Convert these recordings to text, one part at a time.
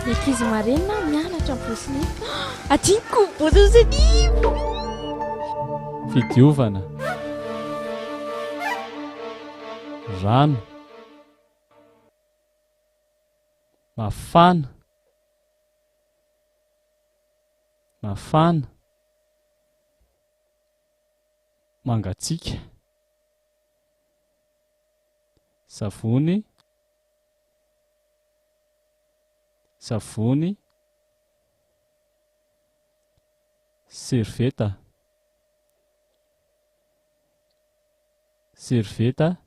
Ny ankizy marenina mianatra miborosy nify. Adinoko miborosy nify. Fidiovana. Rano. Mafana. Mafana. Mangatsiaka. Savony. Savony. Servieta. Servieta.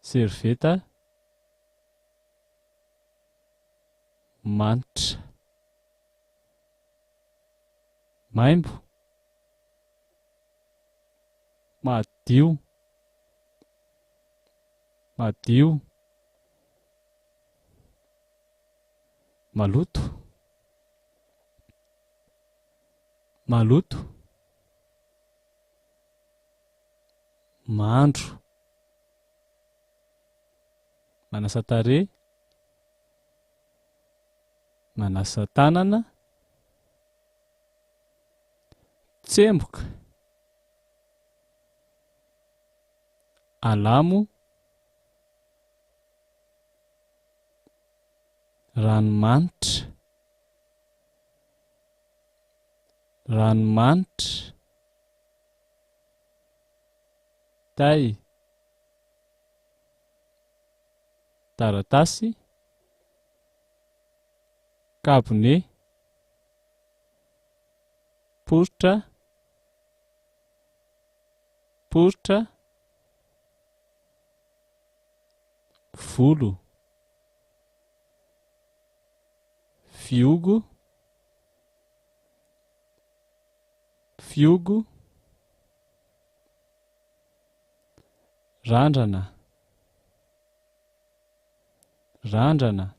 Servieta. Manitra. Maimbo. Madio. Madio. Maloto. Maloto. Mandro. Manasa tarehy. Manasa tanana. Tsemboka. Alamo. Ranomanitra. Ranomanitra. Tay. Taratasy. Kabone. Poritra. Poritra. Volo. Fiogo. Fiogo. Randrana. Randrana.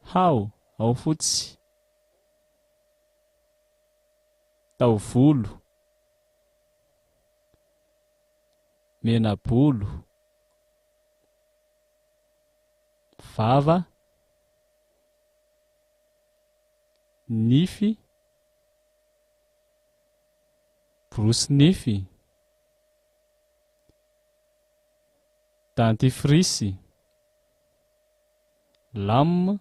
Hao, ao fotsy. Taovolo. Menabolo. Vava. Nify. Borosy nify. Dentifrice. Lame.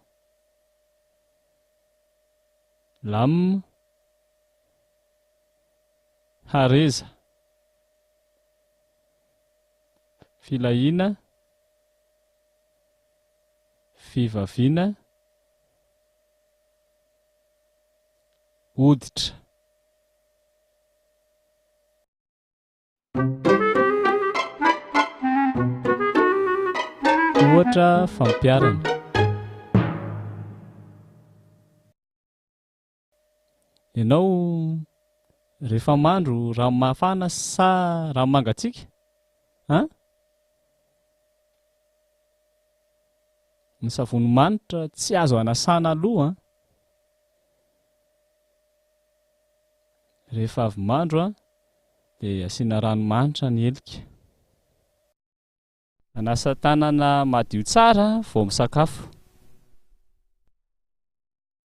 Lame. Hareza. Filahiana. Fivaviana. Hoditra. Ohatra fampiharana. Ianao rehefa mandro rano mafana sa rano mangatsiaka? An? Ny savony manitra tsy azo anasana loha an. Rehefa avy mandro an, dia asiana rano manitra ny helika. Manasa tanana madio tsara vao misakafo.